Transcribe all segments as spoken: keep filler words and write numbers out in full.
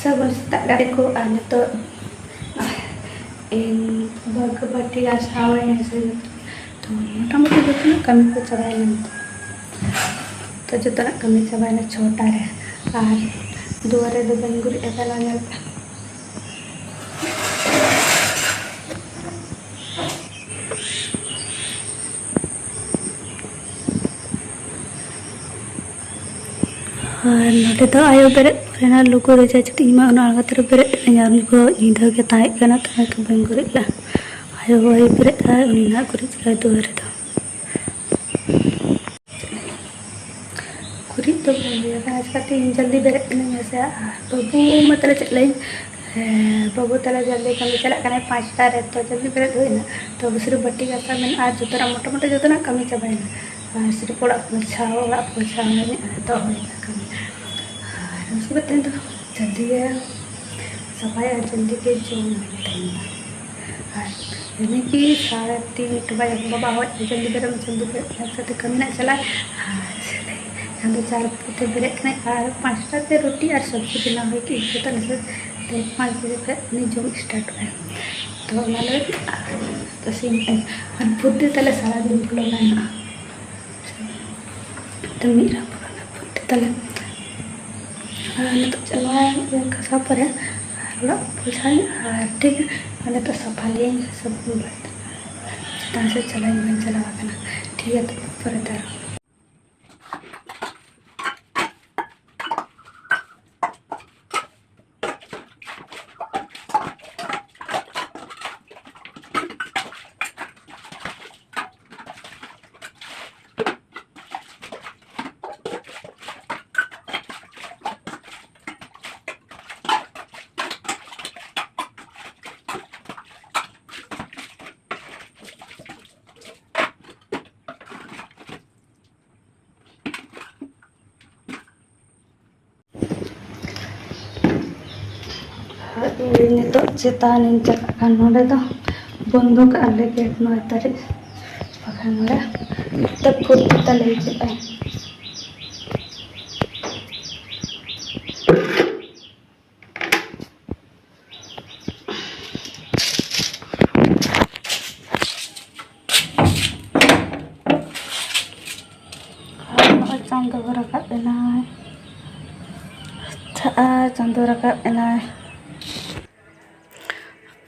ᱥᱟᱹᱜᱩᱱ ᱥᱮᱛᱟᱜ ᱜᱟᱛᱮ ᱠᱚ᱾ ᱟᱨ ᱱᱤᱛᱚᱜ ᱤᱧ ᱵᱟᱹᱜ ᱵᱟᱹᱴᱤ ᱜᱟᱥᱟᱣ ᱤᱧ ᱥᱮ, ᱛᱚ ᱢᱚᱴᱟᱢᱩᱴᱤ ᱡᱚᱛᱚᱱᱟᱜ ᱠᱟᱹᱢᱤ ᱠᱚ ᱪᱟᱵᱟᱭᱮᱱᱟ᱾ ᱛᱚ ᱡᱚᱛᱚᱱᱟᱜ ᱠᱟᱹᱢᱤ ᱪᱟᱵᱟᱭᱮᱱᱟ ᱪᱷᱚᱴᱟ ᱨᱮ᱾ ᱟᱨ ᱫᱩᱣᱟᱹᱨ ᱨᱮᱫᱚ ᱵᱟᱹᱧ ᱜᱩᱨᱤᱡ ᱟᱠᱟᱫᱟ, ᱧᱮᱞ ᱯᱮ᱾ ᱟᱨ ᱱᱚᱰᱮ ᱫᱚ ᱟᱭᱳ ᱵᱮᱨᱮᱫ ᱯᱚᱨᱮᱱᱟᱜ ᱞᱩᱜᱩ ᱨᱮᱡᱟ ᱪᱷᱩᱴᱤ, ᱤᱧ ᱢᱟ ᱚᱱᱟ ᱟᱬᱜᱟᱛ ᱨᱮ ᱵᱮᱨᱮᱫ ᱠᱟᱹᱱᱟᱹᱧ, ᱟᱨ ᱩᱱᱤ ᱠᱚ ᱧᱤᱫᱟᱹ ᱜᱮ ᱛᱟᱦᱮᱸ ᱠᱟᱱᱟ, ᱛᱟᱦᱮᱸ ᱠᱚ ᱵᱟᱹᱧ ᱜᱩᱨᱤᱡ ᱞᱮᱫᱼᱟ᱾ ᱟᱭᱳ ᱵᱟᱵᱟᱭ ᱵᱮᱨᱮᱫ ᱠᱟᱜᱼᱟ, ᱩᱱᱤ ᱱᱟᱦᱟᱜ ᱜᱩᱨᱤᱡ ᱠᱟᱜᱼᱟᱭ ᱫᱩᱣᱟᱹᱨ ᱨᱮᱫᱚ᱾ ᱜᱩᱨᱤᱡ ᱫᱚ ᱵᱟᱹᱧ ᱦᱩᱭ ᱟᱠᱟᱱᱟ, ᱪᱤᱠᱟᱹᱛᱮ ᱤᱧ ᱡᱚᱞᱫᱤ ᱵᱮᱨᱮᱫ ᱠᱟᱹᱱᱟᱹᱧ ᱦᱮᱸ ᱥᱮ᱾ ᱟᱨ ᱵᱟᱹᱵᱩ ᱢᱟ ᱛᱟᱞᱮ ᱪᱮᱫ ᱞᱟᱹᱭ, ᱦᱮᱸ, ᱵᱟᱹᱵᱩ ᱛᱟᱞᱮ ᱡᱚᱞᱫᱤ ᱠᱟᱹᱢᱤ ᱪᱟᱞᱟᱜ ᱠᱟᱱᱟᱭ ᱯᱟᱸᱪᱴᱟ ᱨᱮ, ᱛᱚ ᱡᱚᱞᱫᱤ ᱵᱮᱨᱮᱫ ᱦᱩᱭᱱᱟ᱾ ᱛᱚ ᱥᱤᱨᱤᱯ ᱵᱟᱹᱴᱤ ᱜᱟᱥᱟᱣ ᱢᱮᱱᱟᱜᱼᱟ, ᱟᱨ ᱡᱚᱛᱚᱱᱟᱜ ᱢᱚᱴᱟᱢᱩᱴᱤ ᱡᱚᱛᱚᱱᱟᱜ ᱠᱟᱹᱢᱤ ᱪᱟᱵᱟᱭᱮᱱᱟ᱾ ᱟᱨ ᱥᱤᱨᱤᱯ ᱚᱲᱟᱜ ᱯᱚᱨᱪᱷᱟᱣ, ᱚᱲᱟᱜ ᱯᱚᱨᱪᱷᱟᱣ ᱢᱮᱱᱟᱜᱼᱟ, ᱱᱤᱛᱚᱜ ᱦᱩᱭᱱᱟ ᱠᱟᱹᱢᱤ᱾ ᱟᱨ ᱩᱥᱠᱮ ᱵᱟᱫ ᱛᱮᱦᱮᱧ ᱫᱚ ᱡᱚᱞᱫᱤ ᱜᱮ ᱥᱟᱯᱷᱟᱭᱟ, ᱡᱚᱞᱫᱤ ᱜᱮ ᱡᱚᱢ ᱦᱩᱭᱩᱜ ᱛᱟᱦᱮᱱᱟ᱾ ᱟᱨ ᱡᱟᱹᱱᱤ ᱠᱤ ᱥᱟᱲᱮ ᱛᱤᱱ ᱵᱟᱡᱮ ᱵᱟᱵᱟ ᱦᱚᱸ ᱡᱚᱞᱫᱤ ᱵᱮᱨᱮᱫ, ᱡᱚᱞᱫᱤ ᱵᱮᱨᱮᱫ ᱥᱟᱛᱮ ᱠᱟᱹᱢᱤ ᱨᱮᱱᱟᱜ ᱪᱟᱞᱟᱜ᱾ ᱟᱨ ᱮᱱᱠᱷᱟᱱ ᱫᱚ ᱪᱟᱨ ᱵᱟᱡᱮ ᱛᱮ ᱵᱮᱨᱮᱫ ᱠᱟᱱᱟᱭ ᱟᱨ ᱯᱟᱸᱪᱴᱟ ᱛᱮ ᱨᱩᱴᱤ ᱟᱨ ᱥᱚᱵᱽᱡᱤ ᱵᱮᱱᱟᱣ ᱦᱩᱭ ᱠᱮᱫ ᱤᱧ ᱥᱮᱛᱟᱜ ᱱᱟᱥᱮ᱾ ᱛᱮ ᱯᱟᱸᱪ ᱵᱟᱡᱮ ᱠᱷᱚᱱ ᱩᱱᱤ ᱡᱚᱢ ᱥᱴᱟᱨᱴᱚᱜᱼᱟᱭ᱾ ᱛᱚ ᱚᱱᱟ ᱞᱟᱹᱜᱤᱫ ᱛᱟᱥᱮᱧ ᱟᱨ ᱵᱩᱫᱽᱫᱷᱤ ᱛᱟᱞᱮ ᱥᱟᱨᱟᱫᱤᱱ ᱵᱚᱞᱚ ᱢᱮᱱᱟᱜᱼᱟ᱾ ᱛᱚ ᱢᱤᱫ ᱨᱟᱯᱩᱫ ᱚᱱᱟ ᱵᱩᱫᱽᱫᱷᱤ ᱛᱟᱞᱮ᱾ ᱟᱨ ᱱᱤᱛᱚᱜ ᱪᱮᱫ ᱱᱚᱣᱟ ᱜᱷᱟᱥᱟᱣ ᱯᱚᱨᱮ ᱟᱨ ᱚᱲᱟᱜ ᱯᱚᱨᱤᱥᱠᱟᱨ ᱟᱨ ᱴᱷᱤᱠ ᱜᱮᱭᱟ᱾ ᱟᱨ ᱱᱤᱛᱚᱜ ᱥᱟᱯᱷᱟ ᱞᱤᱧ ᱥᱟᱵᱚᱱ ᱵᱟᱲᱟ ᱪᱮᱛᱟᱱ ᱥᱮᱫ ᱪᱟᱞᱟᱜ ᱤᱧ ᱵᱟᱹᱧ ᱪᱟᱞᱟᱣ ᱟᱠᱟᱱᱟ᱾ ᱴᱷᱤᱠ ᱜᱮᱭᱟ, ᱛᱚ ᱯᱚᱨᱮ ᱛᱮ ᱟᱨᱦᱚᱸ᱾ ᱤᱧ ᱱᱤᱛᱚᱜ ᱪᱮᱛᱟᱱ ᱤᱧ ᱪᱟᱞᱟᱜ ᱠᱟᱱ, ᱱᱚᱰᱮ ᱫᱚ ᱵᱚᱱᱫᱚ ᱠᱟᱜᱼᱟ ᱞᱮ ᱜᱮᱴ ᱱᱚᱭ ᱛᱟᱹᱨᱤᱠᱷ, ᱵᱟᱠᱷᱟᱱ ᱱᱚᱰᱮ ᱛᱟᱹᱯᱩᱨ ᱠᱟᱛᱮ ᱞᱮ ᱦᱤᱡᱩᱜᱼᱟ᱾ ᱜᱚᱜᱚ ᱨᱟᱠᱟᱵ ᱮᱱᱟᱭ᱾ ᱟᱨ ᱪᱟᱸᱫᱚ ᱨᱟᱠᱟᱵ ᱮᱱᱟᱭ᱾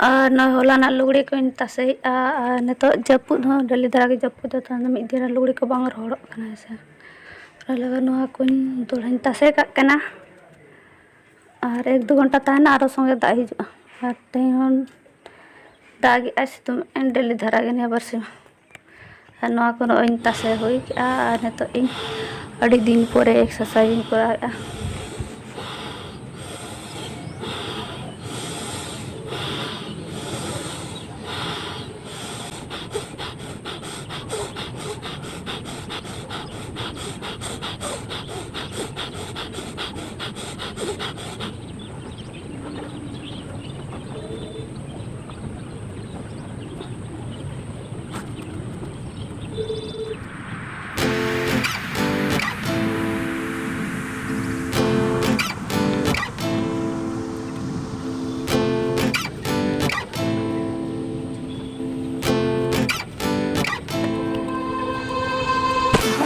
ᱟᱨ ᱱᱚᱜᱼᱚᱭ ᱦᱚᱞᱟᱱᱟᱜ ᱞᱩᱜᱽᱲᱤ ᱠᱚᱧ ᱛᱟᱥᱮᱭᱮᱫᱼᱟ᱾ ᱟᱨ ᱱᱤᱛᱚᱜ ᱡᱟᱹᱯᱩᱫ ᱦᱚᱸ ᱰᱮᱞᱤ ᱫᱷᱟᱨᱟ ᱜᱮ ᱡᱟᱹᱯᱩᱫ ᱫᱟ, ᱛᱟᱦᱞᱮ ᱢᱤᱫ ᱫᱤᱱ ᱨᱮ ᱞᱩᱜᱽᱲᱤ ᱠᱚ ᱵᱟᱝ ᱨᱚᱦᱚᱲᱚᱜ ᱠᱟᱱᱟ, ᱦᱮᱸ ᱥᱮ᱾ ᱚᱱᱟ ᱞᱟᱹᱜᱤᱫ ᱱᱚᱣᱟ ᱠᱚᱧ ᱫᱚᱦᱲᱟᱧ ᱛᱟᱥᱮ ᱠᱟᱜ ᱠᱟᱱᱟ᱾ ᱟᱨ ᱮᱠ ᱫᱩ ᱜᱷᱚᱱᱴᱟ ᱛᱟᱦᱮᱱᱟ, ᱟᱨᱚ ᱥᱚᱸᱜᱮ ᱫᱟᱜ ᱦᱤᱡᱩᱜᱼᱟ᱾ ᱟᱨ ᱛᱮᱦᱮᱧ ᱦᱚᱸ ᱫᱟᱜᱮᱜᱼᱟᱭ, ᱥᱤᱛᱩᱝ ᱮᱜᱼᱟᱭ ᱰᱮᱞᱤ ᱫᱷᱟᱨᱟ ᱜᱮ ᱱᱤᱭᱟᱹ ᱵᱟᱨᱥᱤᱧ᱾ ᱟᱨ ᱱᱚᱣᱟ ᱠᱚ ᱱᱚᱜᱼᱚᱭ ᱤᱧ ᱛᱟᱥᱮ ᱦᱩᱭ ᱠᱮᱜᱼᱟ᱾ ᱟᱨ ᱱᱤᱛᱚᱜ ᱤᱧ ᱟᱹᱰᱤ ᱫᱤᱱ ᱯᱚᱨᱮ ᱮᱠᱥᱟᱨᱥᱟᱭᱤᱡᱽ ᱤᱧ ᱠᱚᱨᱟᱣᱮᱜᱼᱟ᱾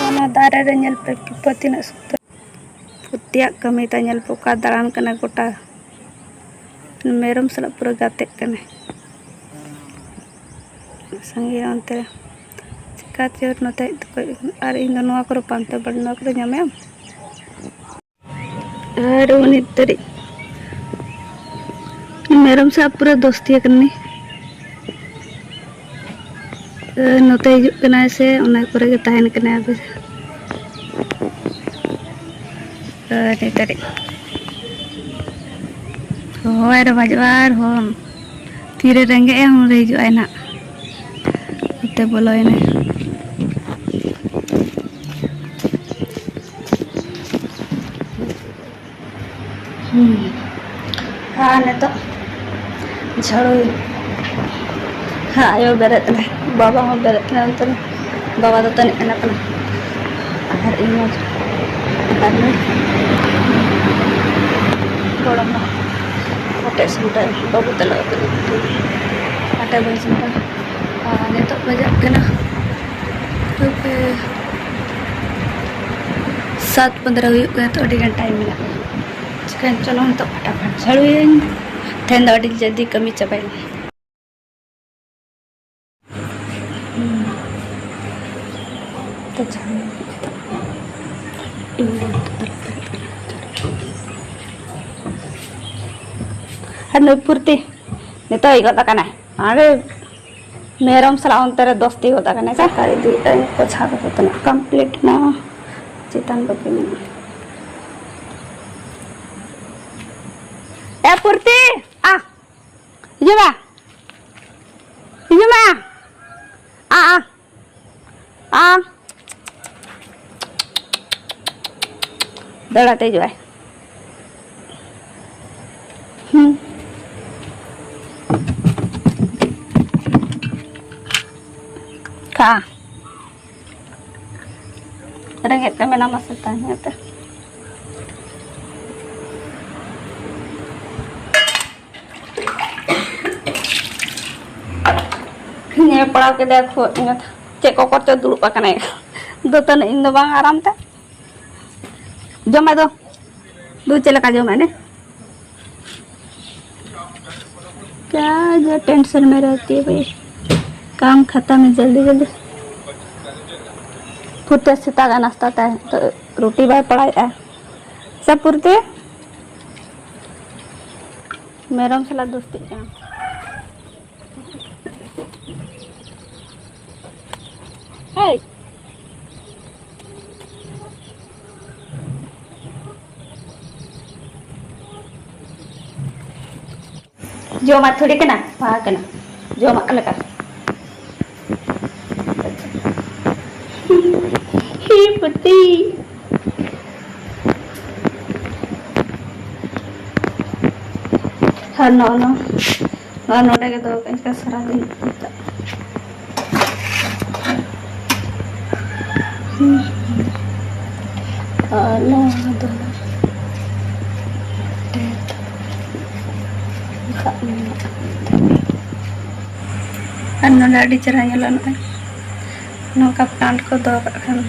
ᱚᱱᱟ ᱫᱟᱨᱮ ᱨᱮ ᱧᱮᱞ ᱯᱮ ᱯᱤᱯᱟᱹ ᱛᱤᱱᱟᱹᱜ ᱥᱩᱱᱫᱚᱨ᱾ ᱯᱷᱩᱨᱛᱤᱭᱟᱜ ᱠᱟᱹᱢᱤ ᱛᱟᱭ, ᱧᱮᱞ ᱯᱮ ᱚᱠᱟ ᱫᱟᱬᱟᱱ ᱠᱟᱱᱟ ᱜᱚᱴᱟ᱾ ᱢᱮᱨᱚᱢ ᱥᱟᱞᱟᱜ ᱯᱩᱨᱟᱹ ᱜᱟᱛᱮᱜ ᱠᱟᱱᱟᱭ᱾ ᱥᱟᱸᱜᱮ ᱚᱱᱛᱮ ᱪᱤᱠᱟ ᱪᱚ ᱱᱚᱛᱮ ᱦᱮᱡ ᱛᱮᱠᱚ, ᱟᱨ ᱤᱧ ᱫᱚ ᱱᱚᱣᱟ ᱠᱚᱨᱮ ᱯᱟᱱᱛᱮ ᱵᱟᱲᱮ, ᱱᱚᱣᱟ ᱠᱚᱨᱮ ᱧᱟᱢᱮᱭᱟᱢ᱾ ᱟᱨ ᱩᱱᱤ ᱛᱟᱹᱨᱤᱡ ᱢᱮᱨᱚᱢ ᱥᱟᱵ ᱯᱩᱨᱟᱹ ᱫᱳᱥᱛᱤ ᱟᱠᱟᱱᱟᱭ᱾ ᱱᱚᱛᱮ ᱦᱤᱡᱩᱜ ᱠᱟᱱᱟᱭ ᱥᱮ ᱚᱱᱟ ᱠᱚᱨᱮ ᱜᱮ ᱛᱟᱦᱮᱱ ᱠᱟᱱᱟᱭ ᱟᱫᱚ᱾ ᱩᱱᱤ ᱛᱟᱹᱨᱤᱡ ᱦᱚᱦᱚᱣᱟᱭ ᱨᱮ ᱵᱟᱡᱩᱜᱼᱟ ᱟᱨ ᱦᱚᱸ ᱛᱤᱨᱮ ᱨᱮᱸᱜᱮᱡ ᱟᱭ ᱩᱱᱨᱮ ᱦᱤᱡᱩᱜ ᱟᱭ ᱱᱟᱜ᱾ ᱱᱚᱛᱮ ᱵᱚᱞᱚᱭᱮᱱᱟᱭ᱾ ᱦᱩᱸ᱾ ᱟᱨ ᱱᱤᱛᱚᱜ ᱡᱷᱟᱲᱩ᱾ ᱦᱮᱸ, ᱟᱭᱳ ᱵᱮᱨᱮᱫ ᱮᱱᱟᱭ, ᱵᱟᱵᱟ ᱦᱚᱸ ᱵᱮᱨᱮᱫ ᱮᱱᱟᱭ, ᱚᱱᱛᱮ ᱨᱮ ᱵᱟᱵᱟ ᱫᱚ ᱛᱟᱹᱱᱤᱡ ᱠᱟᱱᱟ ᱠᱟᱱᱟ᱾ ᱟᱨ ᱤᱧ ᱢᱟ ᱟᱨ ᱱᱩᱭ ᱜᱚᱲᱚᱢ ᱵᱟ ᱟᱴᱮᱫ ᱥᱟᱢᱴᱟᱣ, ᱵᱟᱹᱵᱩ ᱛᱟᱞᱟ ᱟᱹᱛᱩ ᱟᱴᱮᱫ ᱵᱟᱹᱧ ᱥᱟᱢᱴᱟᱣ᱾ ᱟᱨ ᱱᱤᱛᱚᱜ ᱵᱟᱡᱟᱜ ᱠᱟᱱᱟ ᱛᱚᱵᱮ ᱥᱟᱛ ᱯᱚᱱᱫᱽᱨᱚ ᱦᱩᱭᱩᱜ ᱠᱟᱱᱟ, ᱛᱚ ᱟᱹᱰᱤ ᱜᱟᱱ time ᱢᱮᱱᱟᱜᱼᱟ᱾ ᱪᱤᱠᱟᱹᱧ, ᱪᱚᱞᱚ ᱱᱤᱛᱚᱜ ᱯᱷᱟᱴᱟᱯᱷᱟᱴ ᱡᱷᱟᱲᱩᱭᱟᱹᱧ᱾ ᱛᱮᱦᱮᱧ ᱫᱚ ᱟᱹᱰᱤ ᱡᱚᱞᱫᱤ ᱠᱟᱹᱢᱤ ᱪᱟᱵᱟᱭᱟᱹᱧ᱾ ᱛᱚ ᱡᱷᱟᱲᱩᱭᱟᱹᱧ ᱱᱤᱛᱚᱜ᱾ ᱤᱧ ᱫᱚ ᱱᱤᱛᱚᱜ ᱫᱚ ᱟᱨ ᱱᱩᱭ ᱯᱩᱨᱛᱤ ᱱᱤᱛᱚᱜ ᱦᱮᱡ ᱜᱚᱫ ᱟᱠᱟᱱᱟᱭ᱾ ᱟᱨᱮ ᱢᱮᱨᱚᱢ ᱥᱟᱞᱟᱜ ᱚᱱᱛᱮ ᱨᱮ ᱫᱚᱥᱛᱤ ᱜᱚᱫ ᱟᱠᱟᱱᱟᱭ᱾ ᱥᱟᱯᱷᱟ ᱤᱫᱤᱭᱮᱫ ᱟᱭ, ᱯᱚᱪᱷᱟ ᱠᱚ ᱡᱚᱛᱚᱱᱟᱜ complete ᱮᱱᱟ᱾ ᱪᱮᱛᱟᱱ ᱵᱟᱹᱠᱤ ᱢᱮᱱᱟᱜᱼᱟ᱾ ᱮ ᱯᱩᱨᱛᱤ, ᱟ, ᱦᱤᱡᱩᱜ ᱢᱮ, ᱦᱤᱡᱩᱜ ᱢᱮ, ᱟ, ᱟ, ᱟ᱾ ᱫᱟᱹᱲ ᱟᱛᱮ ᱦᱤᱡᱩᱜ ᱟᱭ᱾ ᱦᱩᱸ᱾ ᱠᱟ᱾ ᱨᱮᱸᱜᱮᱡ ᱛᱮ ᱢᱮᱱᱟᱢᱟ ᱥᱮ ᱛᱟᱦᱮᱸ ᱛᱮ? ᱱᱤᱭᱟᱹ ᱯᱟᱲᱟᱣ ᱠᱮᱫᱮᱭᱟ ᱠᱷᱩᱜ᱾ ᱪᱮᱫ ᱠᱚᱠᱚᱨ ᱪᱚ ᱫᱩᱲᱩᱵ ᱟᱠᱟᱱᱟᱭ᱾ ᱫᱟᱹᱛᱟᱹᱱᱤ ᱤᱧ ᱫᱚ ᱵᱟᱝ ᱟᱨᱟᱢ ᱛᱮ᱾ ᱡᱚᱢᱟᱭ ᱫᱚ᱾ ᱫᱩ ᱪᱮᱫ ᱞᱮᱠᱟ ᱡᱚᱢᱟᱭ ᱱᱮ? क्या जो टेंशन में रहती है भाई, काम खत्म है जल्दी जल्दी। फुर्ती से तागा नाश्ता तय तो रोटी बाय पड़ाई है सब फुर्ती। मेरम सला दोस्ती का। Hey। ᱡᱚᱢᱟᱜ ᱛᱷᱚᱲᱤ ᱠᱟᱱᱟ, ᱵᱟᱦᱟ ᱠᱟᱱᱟ᱾ ᱡᱚᱢᱟᱜ ᱞᱮᱠᱟ᱾ ᱦᱤ ᱯᱩᱛᱤ᱾ ᱟᱨ ᱱᱚᱜᱼᱚ ᱱᱚᱣᱟ, ᱱᱚᱣᱟ ᱱᱚᱰᱮ ᱜᱮ ᱫᱚᱦᱚ ᱠᱟᱜ ᱟᱹᱧ ᱥᱟᱨᱟᱫᱤᱱ᱾ ᱟᱨ ᱱᱚᱣᱟ ᱫᱚ ᱟᱨ ᱱᱚᱰᱮ ᱟᱹᱰᱤ ᱪᱮᱦᱨᱟ ᱧᱮᱞᱚᱜᱼᱟ, ᱱᱚᱜᱼᱚᱭ ᱱᱚᱝᱠᱟ plant ᱠᱚ ᱫᱚᱦᱚ ᱠᱟᱜ ᱠᱷᱟᱱ᱾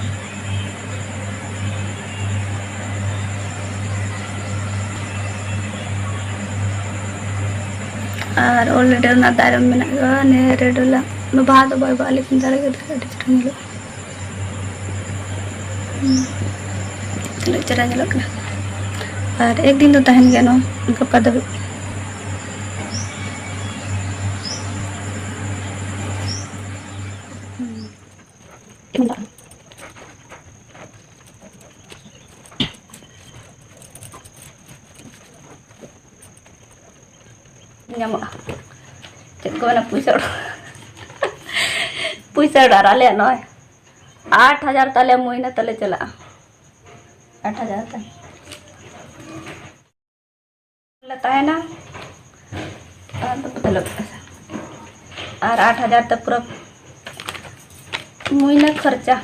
ᱟᱨ already ᱚᱱᱟ ᱫᱟᱨᱮ ᱢᱮᱱᱟᱜ ᱜᱮᱭᱟ, ᱱᱤᱭᱟᱹ red ᱵᱟᱞᱟ᱾ ᱵᱟᱦᱟ ᱫᱚ ᱵᱟᱭ ᱵᱟᱦᱟ, ᱞᱮᱠᱤᱱ ᱫᱟᱨᱮ ᱜᱮ ᱟᱹᱰᱤ ᱪᱮᱦᱨᱟ ᱧᱮᱞᱚᱜᱼᱟ᱾ ᱦᱩᱸ᱾ ᱛᱤᱱᱟᱹᱜ ᱪᱮᱦᱨᱟ ᱧᱮᱞᱚᱜ ᱠᱟᱱᱟ᱾ ᱟᱨ ᱮᱠ ᱫᱤᱱ ᱫᱚ ᱛᱟᱦᱮᱱ ᱜᱮᱭᱟ ᱱᱚᱣᱟ, ᱜᱟᱯᱟ ᱫᱷᱟᱹᱵᱤᱡ᱾ ᱧᱟᱢᱚᱜᱼᱟ᱾ ᱪᱮᱫ ᱠᱚ ᱢᱮᱱᱟ, ᱯᱩᱭᱥᱟᱹ ᱚᱰᱚᱠ᱾ ᱯᱩᱭᱥᱟᱹ ᱚᱰᱚᱠ ᱟᱨ ᱟᱞᱮᱭᱟᱜ ᱱᱚᱜᱼᱚᱭ ᱟᱴ ᱦᱟᱡᱟᱨ ᱛᱟᱞᱮ ᱢᱟᱹᱦᱱᱟᱹ ᱛᱟᱞᱮ ᱪᱟᱞᱟᱜᱼᱟ᱾ ᱟᱴ ᱦᱟᱡᱟᱨ ᱛᱟᱞᱮ᱾ ᱞᱮ ᱛᱟᱦᱮᱱᱟ᱾ ᱟᱨ ᱫᱚ ᱵᱚᱫᱚᱞᱚᱜ ᱠᱟᱱᱟ᱾ ᱟᱨ ᱟᱴ ᱦᱟᱡᱟᱨ ᱛᱮ ᱯᱩᱨᱟᱹ ᱢᱟᱹᱦᱱᱟᱹ ᱠᱷᱚᱨᱪᱟ᱾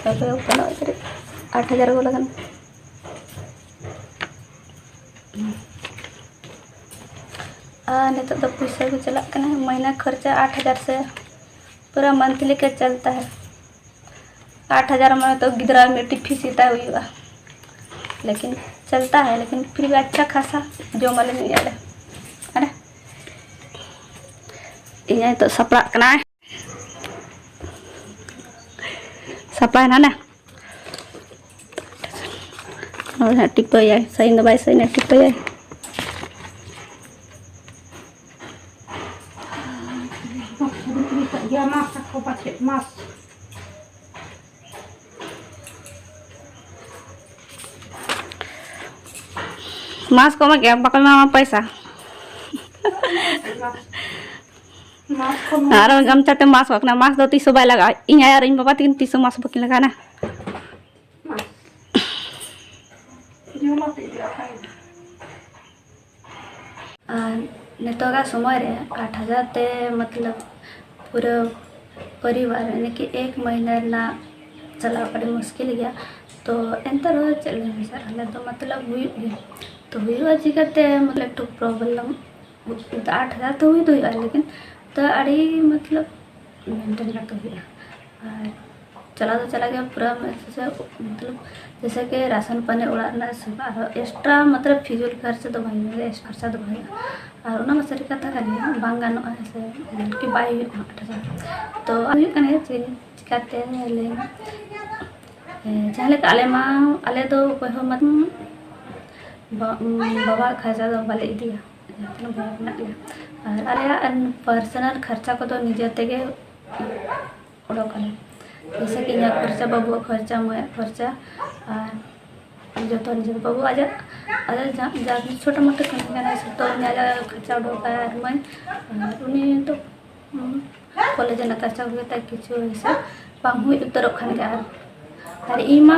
ᱛᱚᱵᱮ ᱩᱛᱱᱟᱹᱜ ᱠᱟᱹᱴᱤᱡ ᱟᱴ ᱦᱟᱡᱟᱨ ᱠᱚ ᱞᱟᱜᱟᱱ᱾ ᱟᱨ ᱱᱤᱛᱚᱜ ᱫᱚ ᱯᱩᱭᱥᱟᱹ ᱠᱚ ᱪᱟᱞᱟᱜ ᱠᱟᱱᱟ, ᱢᱟᱹᱦᱱᱟᱹ ᱠᱷᱚᱨᱪᱟ ᱟᱴ ᱦᱟᱡᱟᱨ ᱥᱮ ᱯᱩᱨᱟᱹ monthly ᱠᱟ ᱪᱟᱞᱛᱟ ᱦᱟᱭ᱾ ᱟᱴ ᱦᱟᱡᱟᱨ ᱢᱟᱱᱮ ᱛᱚ ᱜᱤᱫᱽᱨᱟᱹ ᱢᱤᱫᱴᱤᱡ fees ᱦᱟᱛᱟᱣ ᱦᱩᱭᱩᱜᱼᱟ, ᱞᱮᱠᱤᱱ ᱪᱟᱞᱛᱟ ᱦᱟᱭ, ᱞᱮᱠᱤᱱ ᱯᱷᱤᱨ ᱵᱷᱤ ᱟᱪᱪᱷᱟ ᱠᱷᱟᱥᱟ ᱡᱚᱢ ᱟᱞᱮ ᱧᱩᱭ ᱟᱞᱮ᱾ ᱟᱨᱮ, ᱤᱧ ᱱᱤᱛᱚᱜ ᱥᱟᱯᱲᱟᱜ ᱠᱟᱱᱟᱭ, ᱥᱟᱯᱲᱟᱭ ᱱᱟᱞᱮ᱾ ᱱᱚᱰᱮ ᱦᱟᱸᱜ ᱴᱤᱯᱟᱹᱭᱟᱭ, ᱥᱟᱭᱤᱱ ᱫᱚ ᱵᱟᱭ ᱥᱟᱭᱤᱱᱟ, ᱴᱤᱯᱟᱹᱭᱟᱭ᱾ ᱜᱮᱭᱟ ᱢᱟᱥ ᱟᱠᱚ ᱯᱟᱪᱮᱫ ᱢᱟᱥ᱾ ᱢᱟᱥ ᱠᱚ ᱮᱢᱟ ᱠᱮᱜᱼᱟ, ᱵᱟᱠᱚ ᱮᱢᱟᱢᱟ ᱯᱚᱭᱥᱟ᱾ ᱢᱟᱥ ᱠᱚ ᱮᱢᱟ ᱟᱨ ᱜᱟᱢᱪᱷᱟ ᱛᱮ ᱢᱟᱥ ᱠᱚ ᱠᱟᱱᱟ, ᱢᱟᱥ ᱫᱚ ᱛᱤᱥ ᱦᱚᱸ ᱵᱟᱭ ᱞᱟᱜᱟᱜᱼᱟ᱾ ᱤᱧ ᱟᱭᱳ ᱟᱨ ᱤᱧ ᱵᱟᱵᱟ ᱛᱟᱹᱠᱤᱱ ᱛᱤᱥ ᱦᱚᱸ ᱢᱟᱥ ᱵᱟᱹᱠᱤᱱ ᱞᱟᱜᱟᱣ ᱱᱟ᱾ ᱢᱟᱥ᱾ ᱡᱚᱢᱟ ᱯᱮ ᱤᱫᱤᱭᱟ ᱠᱷᱟᱡ᱾ ᱟᱨ ᱱᱤᱛᱚᱜᱟᱜ ᱥᱚᱢᱚᱭ ᱨᱮ ᱟᱴ ᱦᱟᱡᱟᱨ ᱛᱮ, ᱢᱚᱛᱞᱚᱵ, ᱯᱩᱨᱟᱹ ᱯᱚᱨᱤᱵᱟᱨ, ᱭᱟᱱᱤ ᱠᱤ ᱮᱠ ᱢᱟᱹᱦᱱᱟᱹ ᱨᱮᱱᱟᱜ ᱪᱟᱞᱟᱣ ᱟᱹᱰᱤ ᱢᱩᱥᱠᱤᱞ ᱜᱮᱭᱟ᱾ ᱛᱚ ᱮᱱᱛᱮ ᱨᱮᱦᱚᱸ ᱪᱮᱫ ᱞᱟᱹᱭ ᱢᱮᱥᱮ, ᱟᱞᱮ ᱫᱚ, ᱢᱚᱛᱞᱚᱵ, ᱦᱩᱭᱩᱜ ᱜᱮᱭᱟ᱾ ᱛᱚ ᱦᱩᱭᱩᱜᱼᱟ ᱪᱤᱠᱟᱹᱛᱮ? ᱢᱚᱛᱞᱚᱵ, ᱮᱠᱴᱩ problem, ᱟᱴ ᱦᱟᱡᱟᱨ ᱛᱮ ᱦᱩᱭ ᱫᱚ ᱦᱩᱭᱩᱜᱼᱟ, ᱞᱮᱠᱤᱱ ᱛᱚ ᱟᱹᱰᱤ, ᱢᱚᱛᱞᱚᱵ, maintain ᱠᱟᱛᱮ ᱦᱩᱭᱩᱜᱼᱟ᱾ ᱟᱨ ᱪᱟᱞᱟᱣ ᱫᱚ ᱪᱟᱞᱟᱜ ᱜᱮᱭᱟ ᱯᱩᱨᱟᱹ, ᱢᱚᱛᱞᱚᱵ, ᱡᱮᱭᱥᱮ ᱠᱤ ᱨᱟᱥᱚᱱ ᱯᱟᱱᱤ, ᱚᱲᱟᱜ ᱨᱮᱱᱟᱜ ᱥᱮᱵᱟ, ᱟᱨᱦᱚᱸ extra, ᱢᱚᱛᱞᱚᱵ, ᱯᱷᱤᱡᱩᱞ ᱠᱷᱚᱨᱪᱟ ᱫᱚ ᱵᱟᱝ ᱦᱩᱭᱩᱜᱼᱟ, extra ᱠᱷᱚᱨᱪᱟ ᱫᱚ ᱵᱟᱝ ᱦᱩᱭᱩᱜᱼᱟ᱾ ᱟᱨ ᱚᱱᱟ ᱢᱟ ᱥᱟᱹᱨᱤ ᱠᱟᱛᱷᱟ ᱠᱟᱱ ᱜᱮᱭᱟ, ᱵᱟᱝ ᱜᱟᱱᱚᱜᱼᱟ ᱥᱮ, ᱢᱟᱱᱮ ᱠᱤ ᱵᱟᱭ ᱦᱩᱭᱩᱜᱼᱟ ᱴᱟᱠᱟ᱾ ᱛᱚ ᱦᱩᱭᱩᱜ ᱠᱟᱱ ᱜᱮᱭᱟ ᱪᱮᱫ ᱪᱤᱠᱟᱹᱛᱮ ᱞᱟᱹᱭ ᱢᱮ? ᱮ, ᱡᱟᱦᱟᱸ ᱞᱮᱠᱟ ᱟᱞᱮ ᱢᱟ, ᱟᱞᱮ ᱫᱚ ᱚᱠᱚᱭ ᱦᱚᱸ ᱢᱟᱛᱚ ᱵᱟ-, ᱵᱟᱵᱟᱣᱟᱜ ᱠᱷᱚᱨᱪᱟ ᱫᱚ ᱵᱟᱞᱮ ᱤᱫᱤᱭᱟ, ᱡᱟᱦᱟᱸ ᱛᱤᱱᱟᱹᱜ ᱵᱚᱭᱦᱟ ᱢᱮᱱᱟᱜ ᱞᱮᱭᱟ᱾ ᱟᱨ ᱟᱞᱮᱭᱟᱜ ᱯᱟᱨᱥᱚᱱᱟᱞ ᱠᱷᱚᱨᱪᱟ ᱠᱚᱫᱚ ᱱᱤᱡᱮ ᱛᱮᱜᱮ ᱚᱰᱚᱠ ᱟᱞᱮ᱾ ᱡᱮᱭᱥᱮ ᱠᱤ ᱤᱧᱟᱹᱜ ᱠᱷᱚᱨᱪᱟ, ᱵᱟᱹᱵᱩᱣᱟᱜ ᱠᱷᱚᱨᱪᱟ, ᱢᱟᱭᱟᱜ ᱠᱷᱚᱨᱪᱟ, ᱟᱨ ᱡᱚᱛᱚ ᱱᱤᱡᱮ ᱵᱟᱹᱵᱩ ᱟᱡᱟᱜ, ᱟᱡᱟᱜ ᱡᱟ, ᱡᱟ ᱪᱷᱳᱴᱳ ᱢᱳᱴᱳ ᱠᱟᱹᱢᱤ ᱠᱟᱱᱟᱭ, ᱡᱚᱛᱚ ᱩᱱᱤ ᱟᱡᱟᱜ ᱠᱷᱚᱨᱪᱟ ᱩᱰᱩᱠᱟᱭ ᱟᱨ ᱢᱟᱹᱭ, ᱟᱨ ᱩᱱᱤ ᱫᱚ, ᱩᱸ, ᱠᱚᱞᱮᱡᱽ ᱨᱮᱱᱟᱜ ᱠᱷᱚᱨᱪᱟ ᱠᱚᱜᱮ ᱛᱟᱭ ᱠᱤᱪᱷᱩ ᱦᱤᱥᱟᱹᱵ ᱵᱟᱝ ᱦᱩᱭ ᱩᱛᱟᱹᱨᱚᱜ ᱠᱷᱟᱱ ᱜᱮ᱾ ᱟᱨ, ᱟᱨ ᱤᱧ ᱢᱟ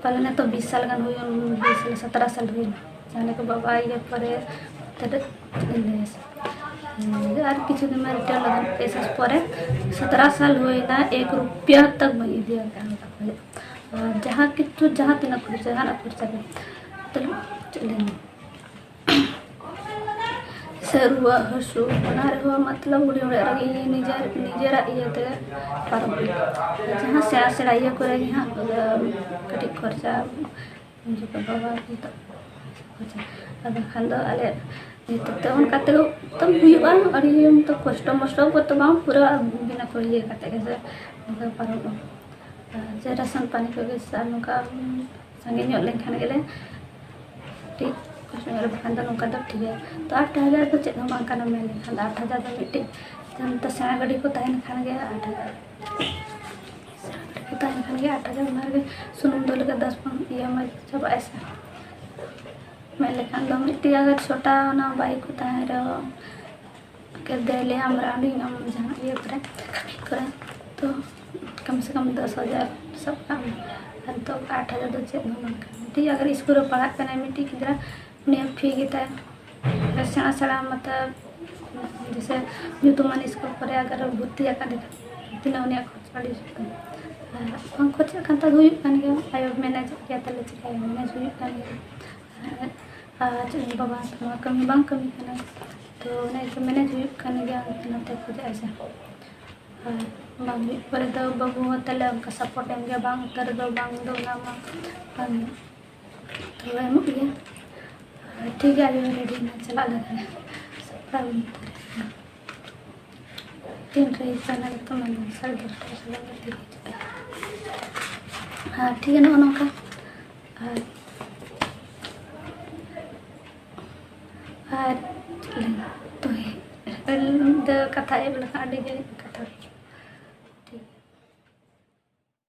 ᱯᱟᱞᱮ ᱱᱤᱛᱚᱜ ᱵᱤᱥ ᱥᱟᱞ ᱜᱟᱱ ᱦᱩᱭᱩᱜᱼᱟ, ᱵᱤᱥ ᱥᱟᱞ, ᱥᱚᱛᱨᱚ ᱥᱟᱞ ᱦᱩᱭᱱᱟ᱾ ᱡᱟᱦᱟᱸ ᱞᱮᱠᱟ ᱵᱟᱵᱟ ᱤᱭᱟᱹ ᱯᱚᱨᱮ ᱛᱤᱱᱟᱹᱜ ᱤᱧ ᱞᱟᱹᱭᱟ ᱥᱮ, ᱟᱨ ᱠᱤᱪᱷᱩ ᱫᱤᱱ ᱢᱟ ᱨᱤᱴᱟᱭᱟᱨ ᱞᱮᱱᱟ, ᱮᱥ ᱮᱥ ᱯᱚᱨᱮ ᱥᱚᱛᱨᱚ ᱥᱟᱞ ᱦᱩᱭᱱᱟ, ᱮᱠ ᱨᱩᱯᱤᱭᱟ ᱛᱟᱠ ᱵᱟᱹᱧ ᱤᱫᱤ ᱟᱠᱟᱫᱼᱟ ᱚᱲᱟᱜ ᱠᱷᱚᱱ᱾ ᱟᱨ ᱡᱟᱦᱟᱸ ᱠᱤᱪᱷᱩ, ᱡᱟᱦᱟᱸ ᱛᱤᱱᱟᱹᱜ ᱠᱷᱚᱨᱪᱟ, ᱡᱟᱦᱟᱱᱟᱜ ᱠᱷᱚᱨᱪᱟ ᱜᱮ, ᱛᱟᱦᱞᱮ ᱪᱮᱫ ᱞᱟᱹᱭ ᱢᱮ? ᱥᱮ ᱨᱩᱣᱟᱹᱜ ᱦᱟᱹᱥᱩ, ᱚᱱᱟ ᱨᱮᱦᱚᱸ ᱢᱚᱛᱞᱚᱵ ᱩᱱᱤ ᱚᱲᱟᱜ ᱨᱮᱜᱮ ᱱᱤᱡᱮᱨ, ᱱᱤᱡᱮᱨᱟᱜ ᱤᱭᱟᱹᱛᱮ ᱯᱟᱨᱚᱢ ᱦᱩᱭᱩᱜᱼᱟ᱾ ᱡᱟᱦᱟᱸ ᱥᱮᱬᱟ ᱥᱮᱬᱟ ᱤᱭᱟᱹ ᱠᱚᱨᱮ ᱜᱮ ᱦᱟᱸᱜ, ᱠᱟᱹᱴᱤᱡ ᱠᱷᱚᱨᱪᱟ ᱩᱱ ᱡᱚᱠᱷᱚᱱ ᱵᱟᱵᱟ ᱱᱤᱛᱚᱜ ᱟᱨ ᱵᱟᱠᱷᱟᱱ ᱫᱚ ᱟᱞᱮ ᱱᱤᱛᱚᱜ ᱛᱮ ᱚᱱᱠᱟ ᱛᱮ ᱛᱟᱢ ᱦᱩᱭᱩᱜᱼᱟ, ᱟᱹᱰᱤ ᱛᱚ ᱠᱚᱥᱴᱚ ᱢᱚᱥᱴᱚ ᱠᱚ ᱛᱚ ᱵᱟᱝ ᱯᱩᱨᱟᱹ ᱵᱤᱱᱟ ᱠᱚ ᱤᱭᱟᱹ ᱠᱟᱛᱮ ᱜᱮ ᱥᱮ ᱱᱚᱝᱠᱟ ᱯᱟᱨᱚᱢᱚᱜᱼᱟ᱾ ᱟᱨ ᱡᱮ ᱨᱟᱥᱚᱱ ᱯᱟᱱᱤ ᱠᱚᱜᱮ ᱥᱮ ᱟᱨ ᱱᱚᱝᱠᱟ ᱥᱟᱸᱜᱮ ᱧᱚᱜ ᱞᱮᱱᱠᱷᱟᱱ ᱜᱮᱞᱮ ᱴᱷᱤᱠ ᱠᱚᱥᱴᱚ ᱧᱚᱜ ᱨᱮ, ᱵᱟᱠᱷᱟᱱ ᱫᱚ ᱱᱚᱝᱠᱟ ᱫᱚ ᱴᱷᱤᱠ ᱜᱮᱭᱟ᱾ ᱛᱚ ᱟᱴ ᱦᱟᱡᱟᱨ ᱫᱚ ᱪᱮᱫ ᱦᱚᱸ ᱵᱟᱝ ᱠᱟᱱᱟ ᱢᱮᱱ ᱞᱮᱠᱷᱟᱱ ᱫᱚ, ᱟᱴ ᱦᱟᱡᱟᱨ ᱫᱚ ᱢᱤᱫᱴᱤᱡ ᱡᱟᱦᱟᱸ ᱱᱤᱛᱚᱜ ᱥᱮᱬᱟ ᱜᱟᱹᱰᱤ ᱠᱚ ᱛᱟᱦᱮᱱ ᱠᱷᱟᱱ ᱜᱮ ᱟᱴ ᱦᱟᱡᱟᱨ᱾ ᱛᱟᱦᱮᱱ ᱠᱷᱟᱱ ᱜᱮ ᱟᱴ ᱦᱟᱡᱟᱨ, ᱚᱱᱟ ᱨᱮᱜᱮ ᱥᱩᱱᱩᱢ ᱫᱩᱞ ᱞᱟᱹᱜᱤᱫ ᱫᱚᱥ ᱯᱚᱱ ᱤᱭᱟᱹ ᱢᱟ ᱪᱟᱵᱟᱜᱼᱟ ᱥᱮ᱾ ᱢᱮᱱ ᱞᱮᱠᱷᱟᱱ ᱫᱚ ᱢᱤᱫᱴᱤᱡ ᱟᱜᱟᱨ ᱪᱷᱳᱴᱟ ᱚᱱᱟ ᱵᱟᱭᱤᱠ ᱠᱚ ᱛᱟᱦᱮᱱ ᱨᱮᱦᱚᱸ, ᱠᱮᱫ ᱫᱮᱞᱮ ᱟᱢ ᱨᱟᱱᱤᱝ ᱟᱢ ᱡᱟᱦᱟᱸ ᱤᱭᱟᱹ ᱠᱚᱨᱮ, ᱠᱟᱹᱢᱤ ᱠᱚᱨᱮ, ᱛᱚ ᱠᱚᱢ ᱥᱮ ᱠᱚᱢ ᱫᱚᱥ ᱦᱟᱡᱟᱨ ᱥᱟᱵ ᱠᱟᱜ ᱢᱮ᱾ ᱟᱨ ᱱᱤᱛᱚᱜ ᱟᱴ ᱦᱟᱡᱟᱨ ᱫᱚ ᱪᱮᱫ ᱦᱚᱸ ᱵᱟᱝ ᱠᱟᱱᱟ᱾ ᱢᱤᱫᱴᱤᱡ ᱟᱜᱟᱨ ᱥᱠᱩᱞ ᱨᱮ ᱯᱟᱲᱦᱟᱜ ᱠᱟᱱᱟᱭ ᱢᱤᱫᱴᱤᱡ ᱜᱤᱫᱽᱨᱟᱹ, ᱩᱱᱤᱭᱟᱜ ᱯᱷᱤ ᱜᱮᱛᱟᱭ ᱥᱮᱬᱟ ᱥᱮᱬᱟ, ᱢᱚᱛᱞᱚᱵ ᱡᱮᱥᱮ ᱧᱩᱛᱩᱢᱟᱱ ᱥᱠᱩᱞ ᱠᱚᱨᱮ ᱟᱜᱟᱨ ᱵᱷᱚᱨᱛᱤ ᱟᱠᱟᱫᱮ ᱠᱷᱟᱱ, ᱛᱤᱱᱟᱹᱜ ᱩᱱᱤᱭᱟᱜ ᱠᱷᱚᱨᱪᱟ ᱟᱹᱰᱤ ᱦᱤᱡᱩᱜ ᱠᱟᱱᱟ᱾ ᱟᱨ ᱵᱟᱝ ᱠᱷᱚᱨᱪᱟᱜ ᱠᱟᱱ ᱛᱟᱦᱮᱸ ᱫᱚ ᱦᱩᱭᱩᱜ ᱠᱟᱱ ᱜᱮᱭᱟ, ᱟᱭᱳ ᱢᱮᱱᱮᱡ ᱜᱮᱭᱟ, ᱛᱟᱦᱞᱮ ᱪᱤᱠᱟᱹᱭᱟ, ᱢᱮᱱᱮᱡ ᱦᱩᱭᱩᱜ ᱠᱟᱱ ᱜᱮᱭᱟ᱾ ᱟᱨ ᱟᱨ ᱪᱮᱫ ᱤᱧ ᱵᱟᱵᱟ ᱱᱚᱣᱟ ᱠᱟᱹᱢᱤ ᱵᱟᱝ ᱠᱟᱹᱢᱤ ᱠᱟᱱᱟ, ᱛᱚ ᱚᱱᱟ ᱤᱭᱟᱹᱛᱮ ᱢᱮᱱᱮᱡ ᱦᱩᱭᱩᱜ ᱠᱟᱱ ᱜᱮᱭᱟ ᱦᱟᱱᱛᱮ ᱱᱟᱛᱮ ᱠᱷᱚᱡᱟᱜ ᱥᱮ᱾ ᱟᱨ ᱵᱟᱝ ᱦᱩᱭᱩᱜ ᱯᱚᱨᱮ ᱫᱚ ᱵᱟᱹᱵᱩ ᱦᱚᱸ ᱛᱟᱦᱞᱮ ᱚᱱᱠᱟ ᱥᱟᱯᱳᱨᱴ ᱮᱢ ᱜᱮᱭᱟ, ᱵᱟᱝ ᱩᱛᱟᱹᱨ ᱫᱚ ᱵᱟᱝ ᱫᱚ ᱚᱱᱟ ᱢᱟ ᱵᱟᱝ ᱦᱩᱭᱩᱜ᱾ ᱛᱚ ᱮᱢᱚᱜ ᱜᱮᱭᱟ᱾ ᱟᱨ ᱴᱷᱤᱠ ᱜᱮᱭᱟ, ᱟᱭᱳ ᱨᱮᱰᱤ ᱮᱱᱟ, ᱪᱟᱞᱟᱜ ᱞᱟᱹᱜᱤᱫ᱾ ᱛᱤᱱ ᱨᱮ ᱪᱟᱞᱟᱜ ᱛᱟᱢᱟ ᱥᱟᱲᱮ ᱫᱚᱥᱴᱟ ᱥᱟᱲᱮ ᱮᱜᱟᱨᱚᱴᱟ ᱦᱤᱡᱩᱜᱼᱟ᱾ ᱟᱨ ᱴᱷᱤᱠ ᱜᱮᱭᱟ, ᱱᱚᱜᱼᱚ ᱱᱚᱝᱠᱟ᱾ ᱟᱨ ᱟᱨ ᱫᱚ ᱠᱟᱛᱷᱟ ᱮᱦᱚᱵ ᱞᱮᱠᱷᱟᱱ ᱟᱹᱰᱤ ᱜᱮ